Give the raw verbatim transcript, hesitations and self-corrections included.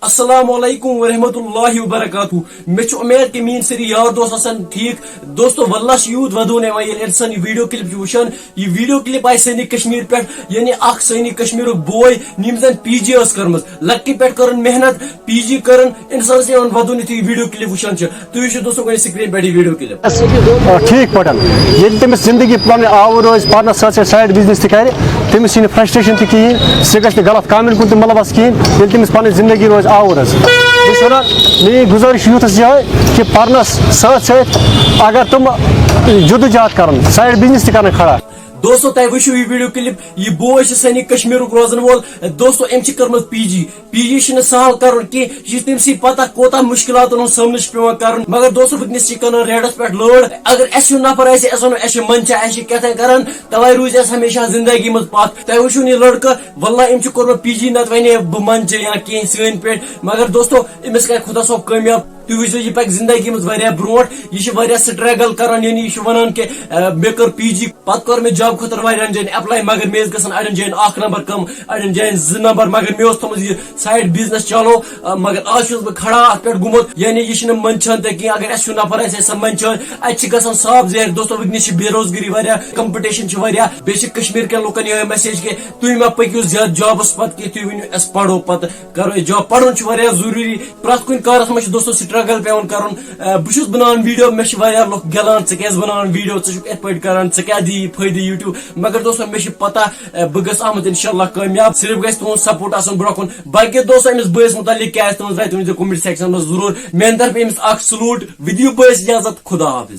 السلام علیکم ورحمۃ اللہ وبرکاتہ۔ مےٚ چھُ اُمید کہِ میٲنۍ سٲری یار دوس آسن ٹھیٖک۔ دوستو، واللہ چھُ یوٗت ودوُن یِوان، ییٚلہِ اِنسان یہِ ویٖڈیو کِلِپ چھُ وٕچھان۔ یہِ ویٖڈیو کِلِپ آیہِ سٲنی کشمیٖر پٮ۪ٹھ، یعنی اکھ سٲنی کشمیٖرُک بوے، ییٚمۍ زن پی جی ٲس کٔرمٕژ۔ لۄکٹہِ پٮ۪ٹھ کٔرٕن محنت، پی جی کٔرٕن، اِنسانس چھُ یِوان ودُن یُتھُے یہِ ویٖڈیو کِلِپ وٕچھان چھُ۔ تُہۍ وٕچھِو دوستو، گۄڈٕ سکرین پٮ۪ٹھ یہِ ویٖڈیو کِلِپ۔ آ، ٹھیٖک پٲٹھۍ۔ ییٚلہِ تٔمِس زِندگی پَنٕنہِ آوُر روزِ، پَرنَس سۭتۍ سۭتۍ سایڈ بِزنِس تہِ کَرِ، تٔمِس یی نہٕ فرٛسٹریشَن تہِ کِہیٖنۍ، سُہ گژھِ نہٕ غلط کامٮ۪ن کُن تہِ مُلوَث کِہیٖنۍ۔ ییٚلہِ تٔمِس پَنٕنۍ زِندگی روزِ آوُر حظ۔ بہٕ چھُس وَنان، میٛٲنۍ گُزٲرِش چھِ یوٗتھَس یِہوٚے کہِ پَرنَس سۭتۍ سۭتۍ اگر تِم جدوجہد کَرَن، سایڈ بِزنِس تہِ کَرَن کھڑا۔ دوستو، تۄہہِ وٕچھِو یہِ ویٖڈیو کِلِپ، یہِ بوے چھُ سانہِ کشمیٖرُک روزَن وول۔ دوستو، أمۍ چھِ کٔرمٕژ پی جی۔ پی جی چھُنہٕ سہل کرُن کینٛہہ، یہِ چھُ تٔمۍ سٕے پتہ کوٗتاہ مُشکِلاتن ہُنٛد سامنہٕ چھُ پٮ۪وان کرُن۔ مگر دوستو، وٕنکیٚنس چھِ یہِ کٕنان ریڈس پٮ۪ٹھ لٲر۔ اگر اَسہِ ہیوٗ نفر آسہِ، اَسہِ وَنو اَسہِ چھِ منٛدچھا، اَسہِ چھِ کیٛاہ تام کران، توے روٗزِ اَسہِ ہمیشہ زندگی منٛز پتھ۔ تۄہہِ وٕچھِو نہٕ یہِ لڑکہٕ، واللہ أمۍ چھُ کوٚرمُت پی جی، نتہٕ وَنے بہٕ منٛدچھِ یا کینٛہہ سٲنۍ پٲٹھۍ۔ مگر دوستو، أمِس کرِ خۄدا صٲب کامیاب۔ تُہۍ وٕچھِو، یہِ پکہِ زندگی منٛز واریاہ برونٛٹھ۔ یہِ چھِ واریاہ سٹرگل کران، یعنی یہِ چھُ ونان کہِ، آ، مےٚ کٔر پی جی، پتہٕ کوٚر مےٚ جاب خٲطرٕ واریاہن جاین اپلاے، مگر مےٚ ٲسۍ گژھان اڑٮ۪ن جاین اکھ نمبر کم، اڑٮ۪ن جاین زٕ نمبر، مگر مےٚ اوس تھوٚمُت یہِ سایڈ بزنس چالو۔ آ، مگر آز چھُس بہٕ کھڑا اتھ پٮ۪ٹھ گوٚمُت، یعنی یہِ چھُنہٕ منٛدچھان تہِ کینٛہہ۔ اگر اَسہِ ہیوٗ نفر آسہِ ہے، سۄ منٛدچھان۔ اتہِ چھِ گژھان صاف ظٲہِر، دوستو، وٕنکیٚنس چھِ بے روزگٲری واریاہ، کمپٹیشن چھِ واریاہ، بیٚیہِ چھِ کشمیٖر کٮ۪ن لوٗکن یِہوٚے میسیج کہِ تُہۍ مہ پٔکِو زیادٕ جابس پتہٕ کینٛہہ، تُہۍ ؤنِو اَسہِ پرو پتہٕ۔ کرو أسۍ جاب۔ پرُن چھُ واریاہ ضروٗری۔ پرٛٮ۪تھ کُنہِ کارَس منٛز چھُ دوستو struggle پٮ۪وان کَرُن۔ اَ، بہٕ چھُس بَناوان video، مےٚ چھِ واریاہ لُکھ گٮ۪لان، "ژٕ کیٛازِ بَناوان video، ژٕ چھُکھ یِتھ پٲٹھۍ کَران، ژٕ کیٛاہ دِیہِ فٲیدٕ YouTube؟" مگر دوستو، مےٚ چھِ پَتہ، اَ، بہٕ گژھٕ اَتھ منٛز اِنشاءاللہ کامیاب۔ صرف گژھِ تُہُنٛد support آسُن برٛونٛہہ کُن۔ باقٕے دوستو، أمِس بٲیِس مُتعلِق کیٛاہ آسہِ تُہٕنٛز راے، تُہۍ ؤنۍزیو comment section منٛز ضروٗر۔ میٛانہِ طرفہٕ أمِس اَکھ salute۔ وۄنۍ دِیِو بٲیِس اِجازت، خدا حافظ۔